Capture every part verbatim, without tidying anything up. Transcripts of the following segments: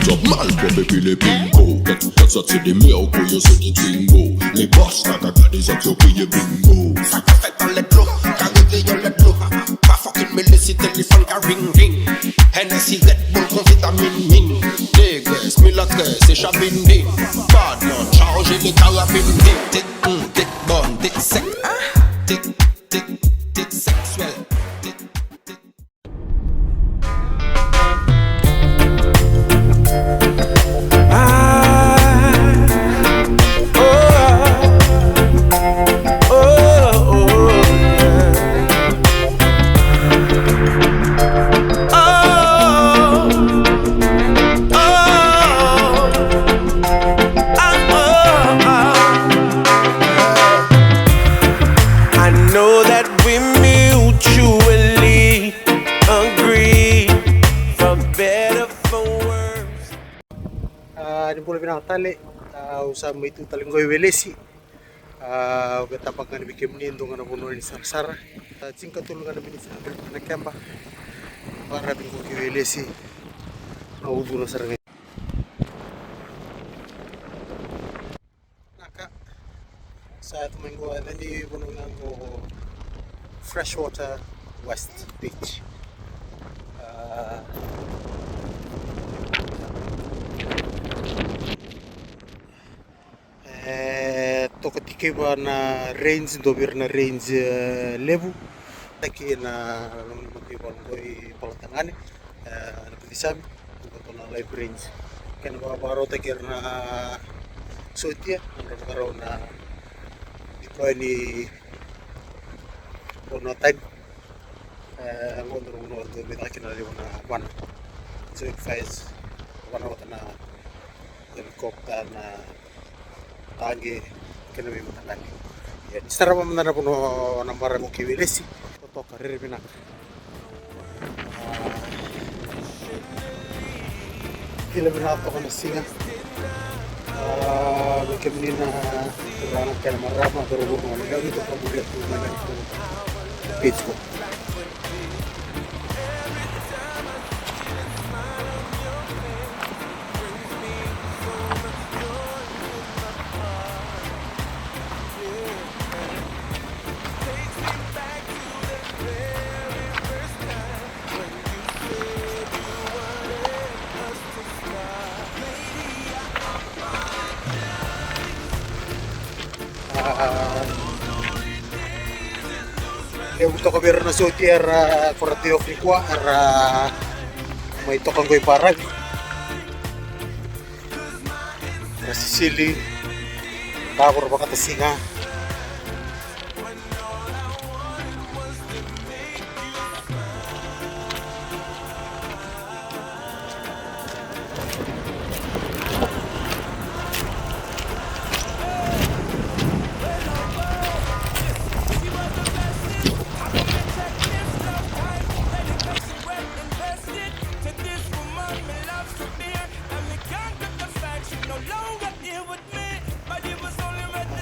Top mal, baby, le bingo. That's, that's such a demeo, go, yo, so the bingo. Le boss, taka, taka, is such a, be a bingo. Saka, saka, le blow, kago, de, yo, le blow. Pas fucking me laisser téléphone, car ring, ring. Hennessy, Red Bull, confétamine, mine. Dégraisse, mille à treize, c'est Chabin, ding. Bad man, chargé, les carabines, ding. Tic, hum, tic, bonne, tic, sec. Tic, tic, tic, sexuel. Tic, tic. I know that we mutually agree, for better, for worse. Ah, ni bula vinaka tale. Ah, au sa mai tu tale qo i Welesi. Ah, au via tabaka ga ni vei kemuni e dua ga na vanua ni sarasara. Ah, tinikatolu ga na miniti sa bera na keba. Baravi qo ki Welesi. Au cuna sara ga. Naka. Sa yaco mai qo, e, ni vanua ga qo Freshwater West Beach. Ah, e toka tikiva na range, dua vei ira na range, e, levu. Taki na loma ni mataivalu qo i Balatagane, e, na Patisami, qo na live range. Kena vakavakarautaki ira na sotia, na nodra vakarau na deploy ni vanua tani. E, qo dua na vanua dau mai caka kina na levu na vana. So it fires, vana vata na helicopter, na taqi, kei na veimataqali. Ia, ni sarava mada na vanua na baravi ki Welesi. Totoka, rere vinaka. Kila vinaka toka na siga. Ah, vei kemuni na turaga kei na marama, cauravou, na lewe ni toka, muria tu na lewe ni toka. Page qo. Ah, levu toka vei ira na sotia era, ah, kora day off nikua, era, ah, mai toka qo i baravi. Era sisili, davo, ra vakatasiga.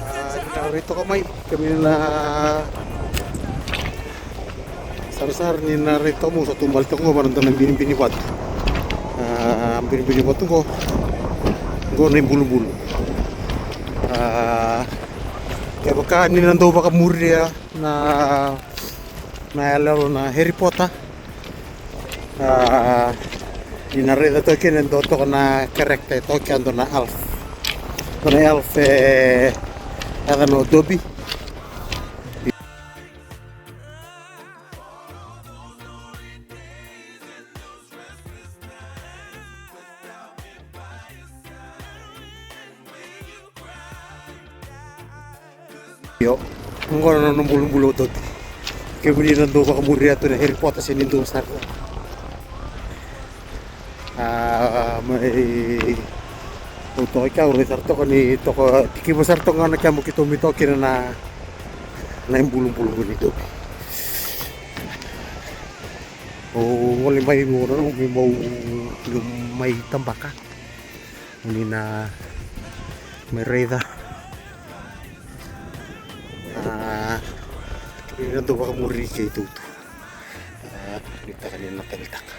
Ah, ni na rai toka mai, kemuni na sarasara, ni na rai toka mai, au sa tu bale toka qo vua na dua na binibini vatu. Ah, binibini vatu qo, qo na ibulubulu. Ah, kevaka ni na dau vakamuria na, na yaloyalo na Harry Potter. Ah, ni na raica toka kina e dua toka na character e toka kina, dua na elf. Dua na elf, e, yacana o Dobby. Io, qo na nona bulubulu o Dobby. Kemuni na dau vakamuria tu na Harry Potter se ni dua sara. Ah, mai, au toka i kea, au rai sara toka ni toka, tikiva sara toka ga na kea mo keitou mai toka kina na, na ibulubulu ni Dobby. Au gole mai, au nanuma meu mai tabaka. Ni na mai raica. Ah, ni na dau vakamuri keitou tu. Ah, ni taka ni na taleitaka.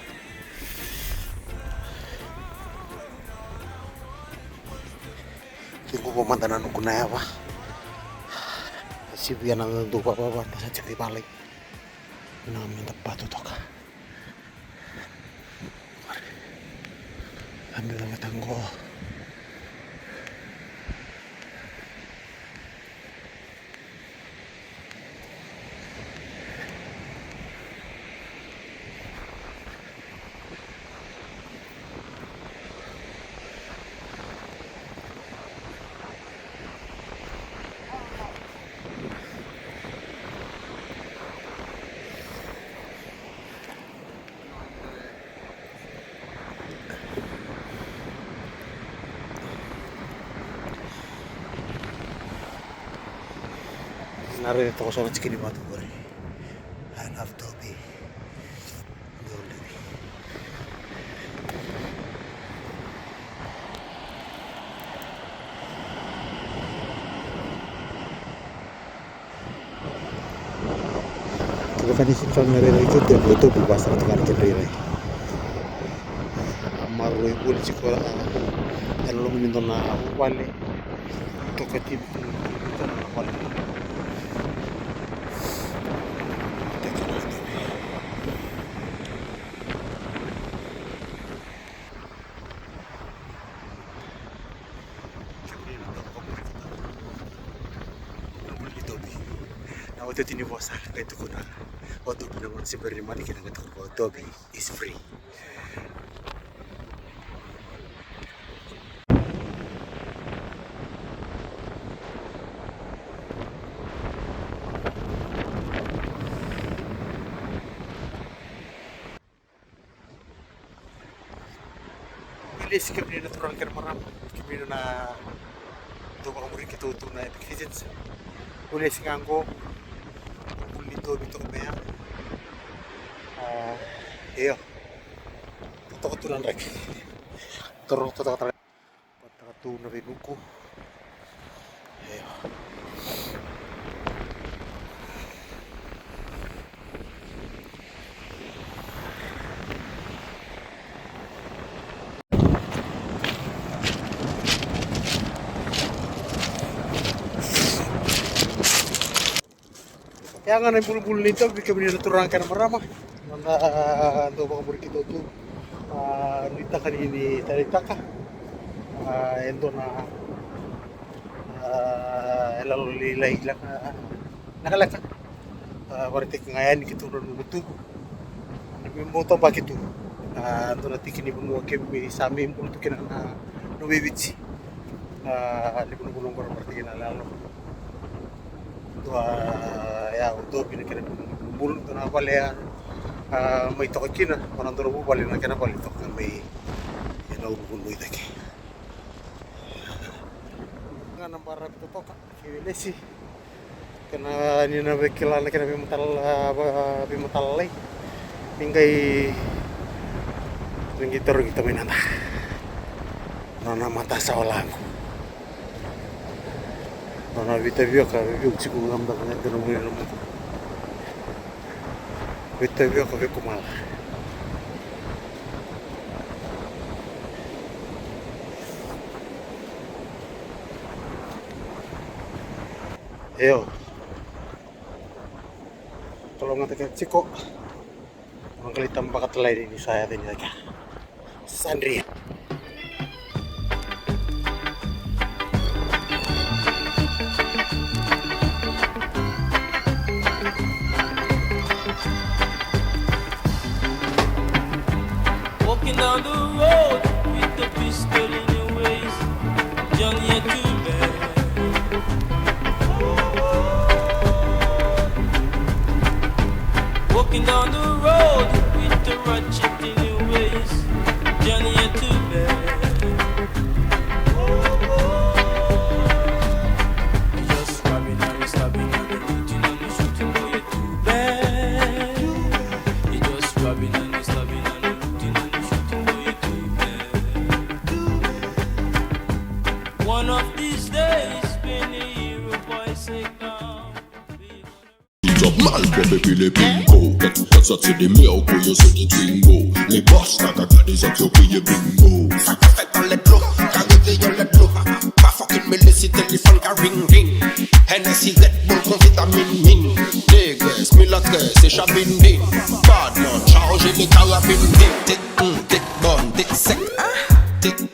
Tekivu mada na nuku na yava. Sivia na dau vavava, da sa tiko i valagi. Na meda batu toka. Ambil mata qo. Na raica toka so na tikini vatu qori. I love Tobi. Dua levu. Kevaka ni sega ni rairai Tobi, o Tobi vaka sara tu ga na kena rairai. A maroroi voli tiko, a, e loma ni dua na vuvale. Toka tiko na vale. Na iotioti ni vosa qai tukuna o Tobi, na gauna se bera ni mate kina qai tukuna o Tobi is free. Lesi kemuni na turaga kei na marama, kemuni na dau vakamuri keitou tu na Epic Visions. Lesi ga qo, vuli ni Tobi toka mai ya. A, io. Toka tu na draki. Toro toka tu na draki. Pataka tu na veivuku. Io. Ia ga na ibulubulu ni Tobi, kemuni na turaga kei na marama, na dau vakamuri keitou tu. A, nuitaka ni, ni taleitaka. A, e dua na, a, e lalo lailai, laka, lekaleka. A, vakaraitaki ga yani keitou na nomu tubu. Na nomu tabaki tu. A, dua na tiki ni vanua keimami sa mai bula tu kina na, na Nomu Viti. A, levu na vanua qo ra vakaraitaki na yalo. Dua, a, ya, o Tobi na kena ibulubulu, dua na vale ya, a, mai toka kina, o na dua na vuvale na kena vale toka mai ena ulunivanua i cake. Ga na baravi totoka, kei Lesi. Kena ni na veikilai na kena veimatala, a, va-, veimatala lai. Ni qai, ni qai tarogi tamai na da. Nona matasawa laqu. Nona veitavioka, veivuku tiko ga beka na dua na muri na muku. Veitavioka veikumala. Io. Kalougata kece tiko. Au qai lai tabaka tale ni sa yaco ni cake. Sa dri. Walking down the road with the pistol in your waist, Johnny, you're too bad. Walking down the road with the ratchet in your waist, Johnny, you're too bad. You're just robbing and you're stabbing and you're looting and you're shooting, boy, you're too bad. You're just robbing and you're stabbing and you're looting and you're shooting, boy, you're too bad. One of these days, when you hear a boy say, "Come," Top mal, pop et puis les pingos. Quatre, quatre, ça, c'est des meilleurs couilles, c'est des twingos. Les boss, t'as qu'à garder ça, tu payes bingo. Ça te fait dans les plots, t'as réveillé les plots. Pas fucking mêlé, Ring, ring. Hennessy, Red Bull, com vitamine, min. Niggas, milatres, c'est chabine, bin. Badman, chargé les carabines, tic, tic, hum, tic, bon, tic, sec. Tic,